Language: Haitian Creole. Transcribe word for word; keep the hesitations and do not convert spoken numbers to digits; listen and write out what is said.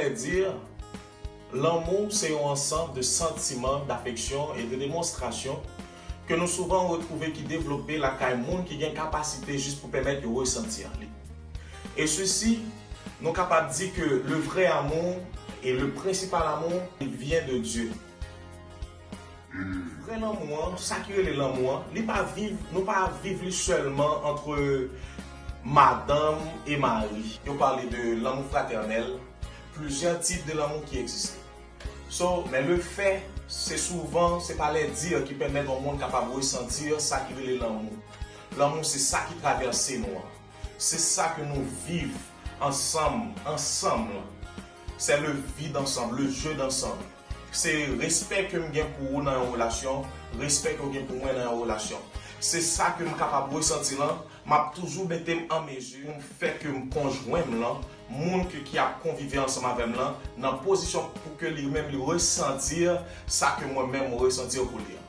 Sètadi, lanmou se yon ansanm de santiman, dafeksyon e de demonstrasyon ke nou souvan retwouve ki devlope lakay moun ki gen kapasite jis pou pèmèt yo resanti li. E sesi, nou kapab di ke le vrai amour et le principal amour, il vient de Dieu. Vrè lanmou an, sa ki rele lanmou an, li pa viv, nou pa viv li sèlman antre madanm e mari. Yo pale de lanmou fratènèl, plizyè tip de lanmou ki egziste. So, men le fè, se souvan, se pa lè di ki pèmèt yon moun kapab resanti sa ki rele lanmou. Lanmou se sa ki travèse nou an. Se sa ke nou viv ansanm, ansanm lan. C'est le vivre ensemble, le jeu d'ensemble. Se respè ke m gen pou ou nan yon relasyon, respè ke w gen pou mwen nan yon relasyon. Se sa ke m kapab resanti lan, m ap toujou mete m an mezi pou m fè ke m konjwen m lan, moun ke ki ap konvive ansanm avè m lan, nan pozisyon pou ke li menm li resanti sa ke mwen menm mwen resanti pou li an.